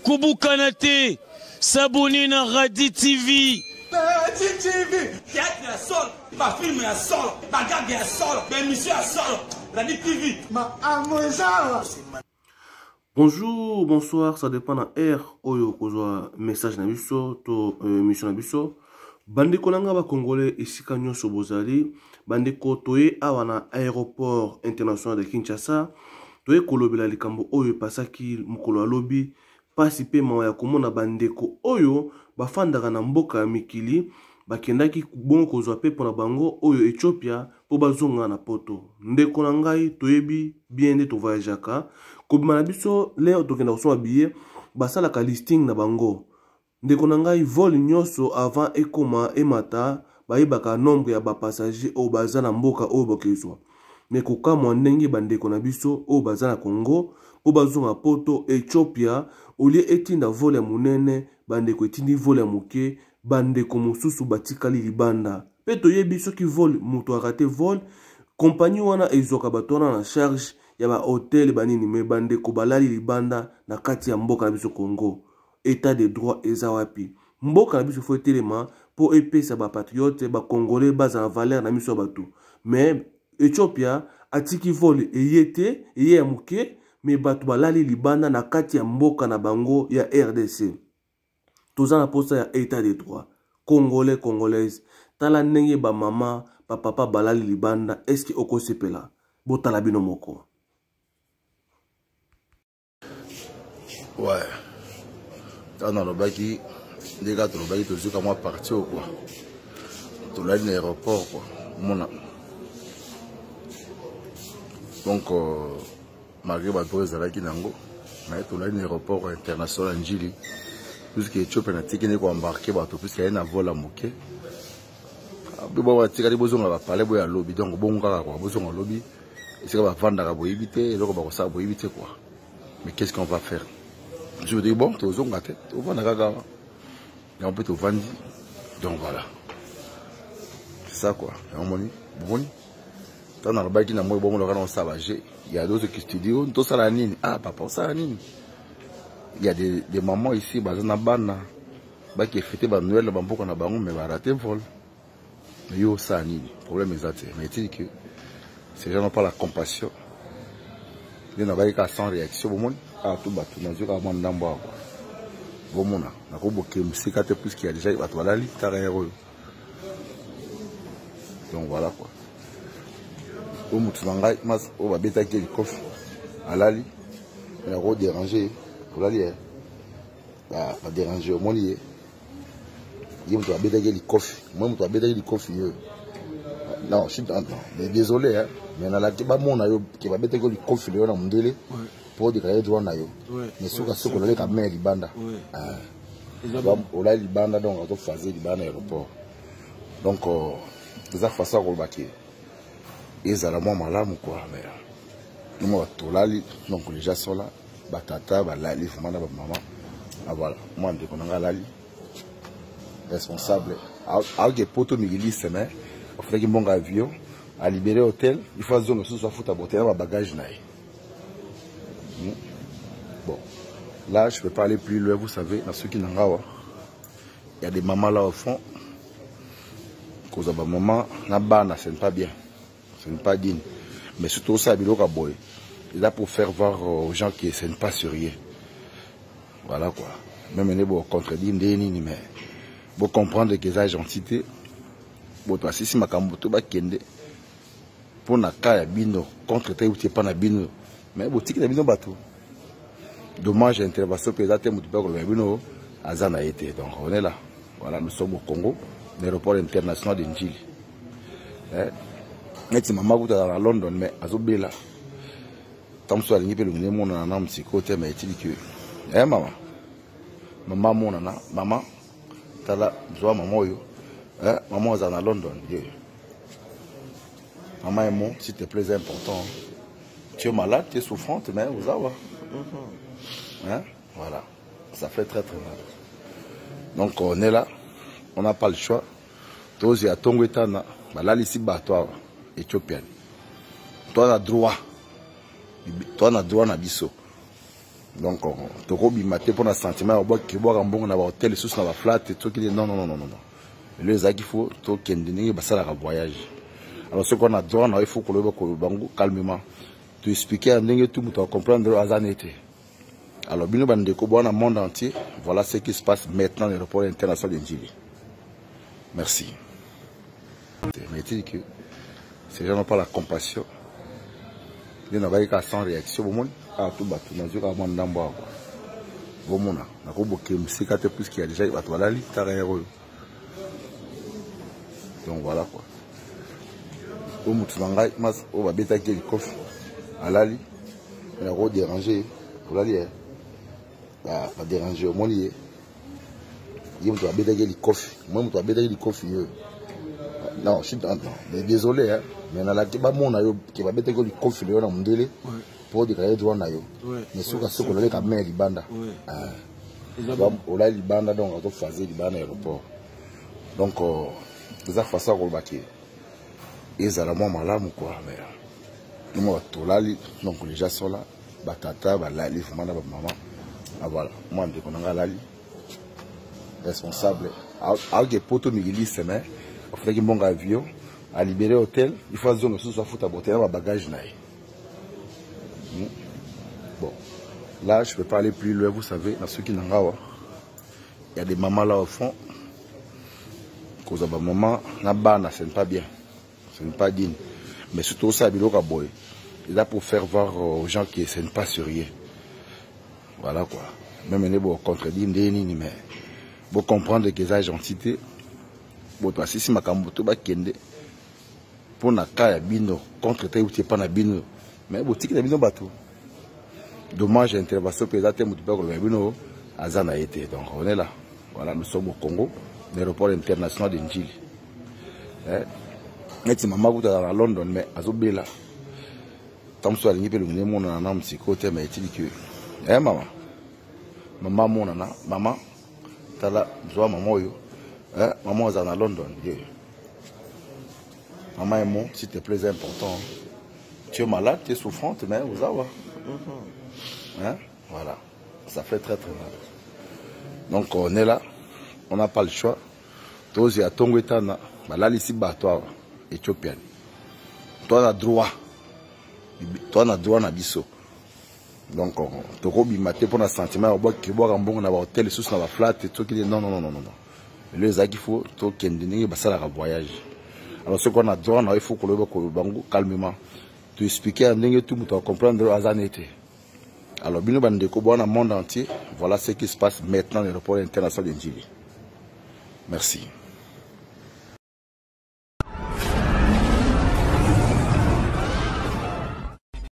Kobukana te, s'abonner na Radi TV. Radi TV, théâtre ya solo, ba film ya solo, ba gag ya solo, ba émission ya solo. Radi TV, ma amoza. Bonjour, bonsoir, ça dépend na heure oyo kozwa message na biso to euh, émission na biso. Bandeko na nga ba congolais esika nyonso bozali, bandeko toye awa na aéroport international de Kinshasa, toye kolobela likambo oyo epasaki mokolo ya lobi, pasi pe mawa ya komona bandeko oyo bafandaka na mboka ya mikili bakendaki bongo kozwa pepo na bango oyo Ethiopia mpo bazonga na poto. Ndeko na ngai, toyebi bien nde tovoyageaka kobima na biso leo tokenda kosomba billet, basalaka listing na bango. Ndeko na ngai, vol nyonso avant ekoma emata bayebaka nombre ya bapassager oyo baza na mboka oyo bakezwa. Me kokamwa ndenge bandeko na biso oyo baza na Congo mpo bazonga poto, Ethiopia olie etinda vol ya monene, bandeko etindi vol ya moke, bandeko mosusu batikali libanda. Pe toyebi soki vol moto arate vol, compagnie wana ezwaka bato wana na charge ya ba hotel banini, me bandeko balali libanda na kati ya mboka na biso Congo. Etat de droit eza wapi? Mboka na biso fo etelema mpo epesa ba patriote ba congolais bazala valeur na miso ya bato. Mais Ethiopia atiki vol eye te, eye ya moke, me bato balali libanda na kati ya mboka na bango ya RDC. Toza na posa ya etat de droit. Congolais, congolaise, tala ndenge ba mama, ba papa balali libanda, est-ce que okosepela? Botala bino moko. Ouais. Ntango nalobaki nde kaka tolobaki tozwi ka mwa parti oyo kua tolali na aéroport kua omona donc euh, malgré bato oyo ezalaki nango naye tolali na aéroport international ya njili puiske ethiopia natiki nde koembarke bato puiske aye na vol ya moke bo batikali bozonga bapale boya lobi donc bongo kaka kua bozonga lobi esika bavandaka boyebi te eloko bakosala boyebi te kua mais qu'est ce qu'on va faire je me dis bon tozonga te tovanda kaka yango mpe tovandi donc voilà c'est ça quoi yango moni bomoni ntango nalobaki na moi bongo loka na osala baje ya d'autres qui studio tosala nini ah papa osala nini il y a des, des mamans ici baza na bana baki fete ba noël na bamboka na bango mais barate vol mais yo osala nini problème eza te mais etili que ces gens n'ont pas la compassion nde nabaki kaka sans réaction bomoni awa to bato nazwi kaka mwa ndambo awa bomona nakoboke mosika te puisque ya déjà bato balali kaka ya oyo donc voilà quoi oyo motu na ngai mas oyo babetaki ye likofi alali nakoderange ye olali ye baderange omoni ye ye moto abetaki likofi moi moto abetaki likofi ye non je suis non, mais désolé hein mais nalaki bamona yo ke babetaki yo likofi lelo na mondele mpo odeklare droit na yo mais soki soki olaleka mai libanda ah. olali libanda donc azofaze libanda na aéroport donc euh, eza façon ya koloba ke ezala mwa malamu quoi mais mwa tolali donc les gens sont là batata balali vraiment na bamama ah, voilà mwa ndeko na ngai alali responsable aoke poto mikiliste mais afutaki mbongo avion alibere hotel il faut azonga susu afuta botel na babagage na ye hmm. bon là je peux pas aller plus loin vous savez na soki na ngawa il y a des mamans là au fond kozwa bamama na bana ce n'est pas bien ce n'est pas digne mais surtout osala biloko ya boye eza pour faire voir aux gens que ce n'est pas sérieux voilà quoi même nde bocontredire nde nini mais bocomprendre que eza gentil te boto asisi makambo to bakende mpo na cas ya bino contre te euti epa na bino mais botiki na bino bato dommage intervention mpe eza te moto mpe akoloba bino aza na ye te donc on est là voilà nous sommes au Congo l'aéroport international de Ndjili eh? neti mama kuta azala na London mais azobela ntango mosusu alingi mpe elongi emonana na mosiko te mais etili ke eh mama mama amonana mama tala zwa mama oyo eh, mama azala na London ye mama emo s'il te plaît c'est important tu es malade tu es souffrante mais ozawa mm -hmm. hein? voilà ça fait très très mal donc on est là on n'a pas le choix tozi ya tongo etana balalisi bato awa ethiopian toza na droit Toa na droit na biso. Donc tokobima te mpona sentiment ya kobwaka mbongo na bahotel lisusu na baflat soki. Non, non, non, non, non. Lelo ezalaki faut tokende ndenge basalaka voyage. Alors soki wana droit na yo, il faut koloba bango calmement, toexpliquer ya ndenge tu moto acomprendre aza ne te. Alors bino bandeko bwana monde entier, voilà ce qui se passe maintenant à l'aéroport international de Ndjili. Merci. Mais il que ces gens n'ont pas la compassion. Nde nabaki kaka sans réaction. Bomoni kaka tu bato nazwi kaka mwa ndambo awa kua. Bomona nakobokee mosika te puisque ya déjà bato balali taka ya oyo. Donc voilà quoi. Oyo motu na ngai oyo babetaki likofi alali, nakodéranger. Olali ye, badéranger. Omoni ye, ye moto babetaki likofi. Moi moto babetaki likofi oyo, non, je suis non, mais désolé hein, mais nalaki bamona yo ke babetaki yo likofi lelo na mondele po déclarer droit na yo. Mais soki soki olali quand même libanda, olali libanda, donc azofaze libanda na aéroport. Donc eza façon ya koloba ke ezala mwa malamu quoi. Mais mwa bato tolali, donc les gens sont là, batata balali vraiment na bamama. Ah, voilà, mwa ndeko na nga alali, responsable aoke poto mikiliste, mais afutaki mbongo avion, alibérer hôtel, il faut azonga lisusu afuta botel na babagage na ye. Bon, là je peux pas aller plus loin. Vous savez, na soki na nga awa, il y a des mamans là au fond. Kozwa bamama na bana, ce n'est pas bien, ce n'est pas digne. Mais surtout osala biloko ya boye eza pour faire voir aux gens que ce n'est pas sérieux. Voilà quoi. Même nde bocontredire nde nini, mais bocomprendre ke eza gentil te. Boto asisi makambo to bakende mpo na ka ya bino contre te, euti epa na bino, mais botiki na bino bato. Dommage, intervention mpe eza te, moto mpe akoloba bino aza na ye te. Donc on est là, voilà, nous sommes au Congo, l'aéroport international de Ndjili, eh? Neti mama kuta na London, mais azobela ntango mosusu alingi mpe elongi emonana na mosiko te, mais etili ke eh, mama, mama amonana. Mama, tala, zwa mama oyo, eh, mama azala na London ye. Mama emo, s'il te plaît, c'est important. Tu es malade, tu es souffrante, mais ozawa, hein? Voilà, ça fait très très mal. Donc on est là, on n'a pas le choix. Tozi ya ntongo etana, balalisi bato awa Ethiopian. Toa na droit, toa na droit na biso. Donc tokobima te mpona sentiment ya kobwaka mbongo na bahotel lisusu na baflat soki. Non, non, non, non, non. Lelo ezalaki faut tokende ndenge basalaka voyage. Alors soki wana droit na yo, il faut koloba bango calmement, toexpliquer ya ndenge tu moto acomprendre aza ne te. Alors bino bandeko bwana monde entier, voilà ce qui se passe maintenant à l'aéroport international de Ndjili. Merci.